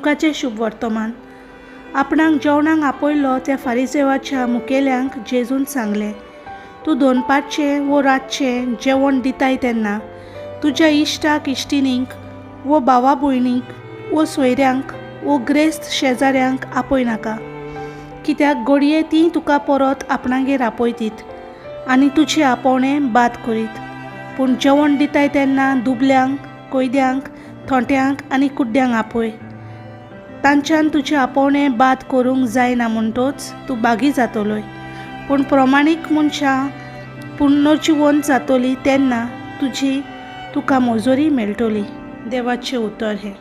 लुकाचें शुभ वर्तमान. आपणाक जेवणाक आपयलो त्या फारिजेवाच्या मुखेल्यांक जेजून सांगलें, तूं दोनपारचें वो रातचें जेवण दिताय तेन्ना तुज्या इश्टाक इश्टिणींक वो भावा भयणींक वो सोयऱ्यांक वो ग्रेस्त शेजाऱ्यांक आपय नाका, कित्याक घडये तीं तुका परत आपणागेर आपयतीत आनी तुजें आपोवणें बाद करीत. पूण जेवण दिताय तेन्ना दुबल्यांक, कैद्यांक, थोंट्यांक आनी कुड्ड्यांक आपय. तांच्यान तुजें आपोवणें बाद करूंक जायना म्हणटोच तूं बागी जातलोय. पूण प्रमाणीक मनशां पुनर्जिवंत जातली तेन्ना तुजी तुका मजुरी मेळटली. देवाचें उतर हें.